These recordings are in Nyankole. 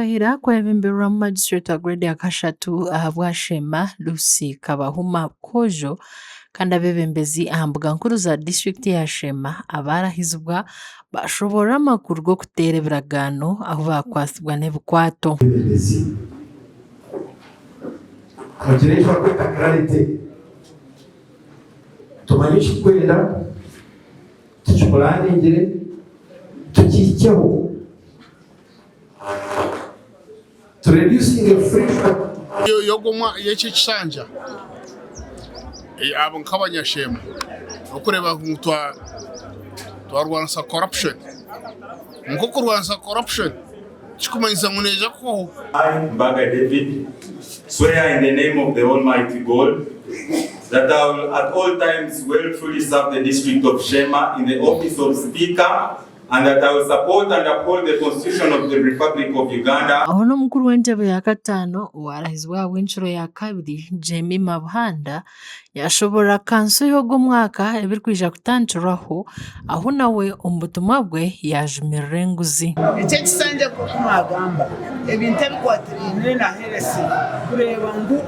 Okurahira kwebemberwamu Magistrate wa grade ya kashatu ahabwa Sheema, Lucy Kabahuma Kojo kandi abeebembezi aha mbuga nkuru za disiturikiti ya Sheema abaarahizibwa baashoboorora amakuru g'okuteera ebiragaano ahu baakwatsibwa n'ebikwato. Abeebembezi mugire eki barikweta clarity, tumanye eki turikwenda, tukipuraaningire, tukihikyeho. To reducing the friction. Y'eki ekishangya abo nk'abanyasheema n'okureeba ngu twarwanisa corruption. Kwonka okurwanisa corruption tikirikumanyisa ngu neija kuhwaho. I, Mbaga David, swear in the name of the Almighty God that I will at all times well truly serve the district of Sheema in the office of Speaker And that I will support and uphold the Constitution of the Republic of Uganda. Aho n'omukuru w'entebe ya kataano owaarahizibwa ahabw'encuro ya kabiri, Jemimah Buhanda yaashoboorora kanso y'ogu omwaka ebirikwija kutandikirwaho ahu nawe omu butumwa bwe yaajumirira enguzi. Eki ekisanja nk'oku mwagamba, ebintu ebikwatiraine na health kureeba ngu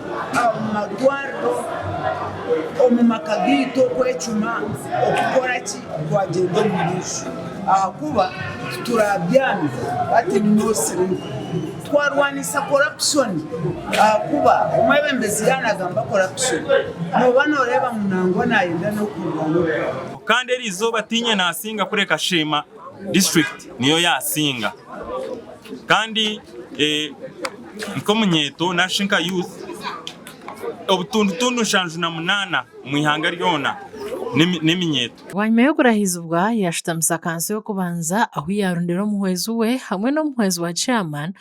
omu marwariro, omu maka gaitu okwecuma, okukora ki, Twagyenda omu maisho ahakuba titurabyame hati no sleep. Twarwanisa corruption ahakuba omwebembezi yaaba nagamba corruption nooba noreeba ngu nangwa nayenda nokurwana orutaro. Kandi eri izooba tiinye naasinga kureka Sheema district niyo yaasinga. Kandi nk'omunyeeto nari nka youth obutundutundu 78 omu ihanga ryona n'eminyeeto. Bwanyima y'okurahizibwa, yaashutamisa kanso y'okubanza ahu yaarondera omuhwezi we hamwe n'omuhwezi wa chairman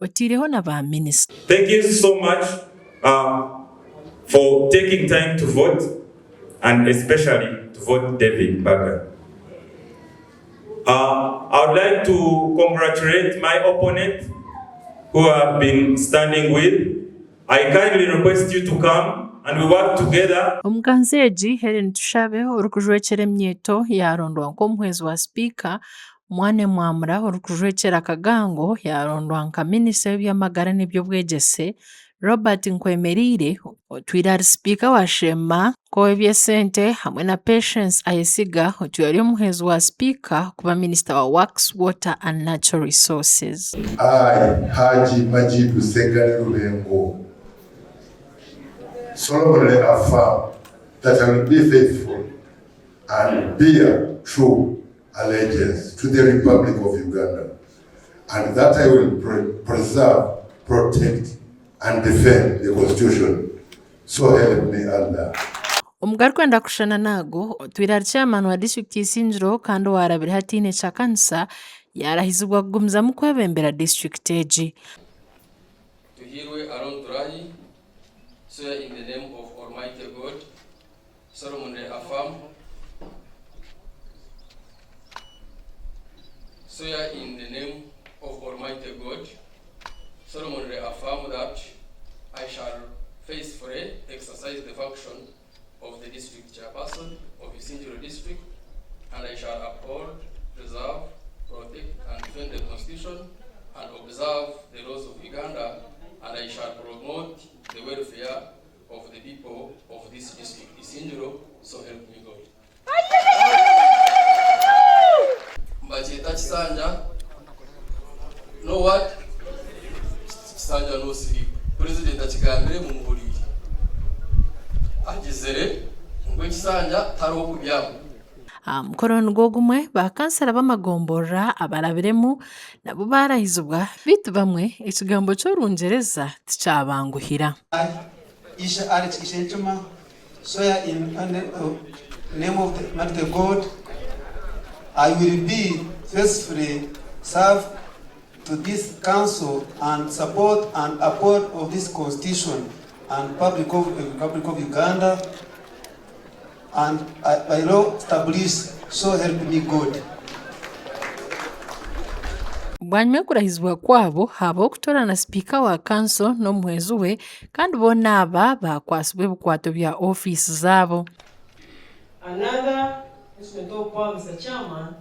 otaireho na ba minisita. Thank you so much for taking time to vote and especially to vote David Mbaga. I would like to congratulate my opponent who I have been standing with. I kindly request you to come and we work together. Omu kanso egi, Hellen Tushabe orikujwekyera eminyeeto yaarondwa nk'omuhwezi wa sipiika, Mwane Mwamura orikujwekyera Kagango yaarondwa nka minisita w'eby'amagara n'eby'obwegyese, Robert Nkwemereire otwire ari sipiika wa Sheema nk'ow'eby'esente hamwe na Patience Ayesiga otwire ari omuhwezi wa sipiika kuba minisita wa Works, Water and Natural Resources. I, Hajji Majidu Sseggane Lubengo, solemnly affirm that I will be faithful and bear true allegiance to the Republic of Uganda and that I will preserve, protect and defend the Constitution so help me Allah. Omu garikwenda kushushana n'ago, otwire ari chairman wa disiturikiti ya Isingiro kandi owaarabire hati aine ekyakanisa yaarahizibwa kugumizamu kwebembera disiturikiti egi. Tuhirwe Aaron Turahi, swear in the name of Almighty God, solemnly affirm, swear in the name of Almighty God, solemnly affirm that I shall faithfully exercise the function of the district chairperson of Isingiro district and I shall uphold, preserve, protect and defend the constitution and observe the laws of Uganda and I shall promote the welfare of the people of this district Isingiro so help me God. Mbakyeta Kisanja no what? Kisanja no sleep. President akigambire mumuhuriire. Agizire ngu ekisanja tariho kubyama. Aha mukoro nigwo gumwe, ba kansara b'amagomborora abarabiremu nabo baarahizibwa beitu bamwe ekigambo ky'orungyereza tikyabanguhira. I, Isha Alex Ishenkima, swear in the name of the Almighty God, I will be faithfully serve to this council and support and uphold of this constitution and public of Republic of Uganda and by law established, so help me God. Bwanyima y'okurahizibwa kwabo, haabaho okutoorana sipiika wa kanso n'omuhwezi we kandi boona aba baakwatsibwa ebikwato bya ofiisi zaabo. Another instrument of power Mister Chairman,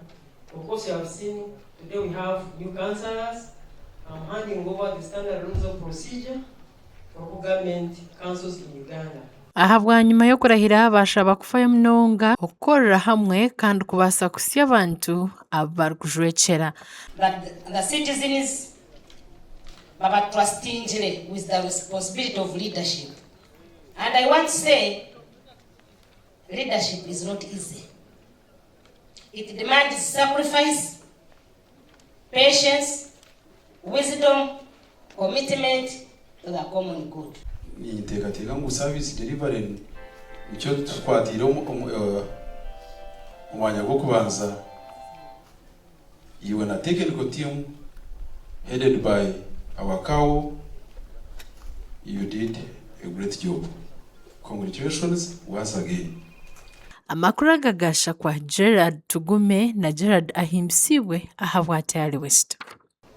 of course you have seen today we have new councillors. I'm handing over the standard rules of procedure for local government councils in Uganda. Aha bwanyima y'okurahira baashaba kufayo munonga okukorera hamwe kandi kubaasa kuhitsya abantu abu barikujwekyera. That the citizens babatrustingire with the responsibility of leadership and I want to say leadership is not easy. It demands sacrifice, patience, wisdom, commitment to the common good. Ninteekateeka ngu service delivery nikyo tukwatiire omu mwanya gw'okubanza iwe na technical team headed by our CAO you did a great job. Congratulations once again. Amakuru aga gaashakwa Gerald Tugume na Gerald Ahimbisibwe ahabwa Tayali West.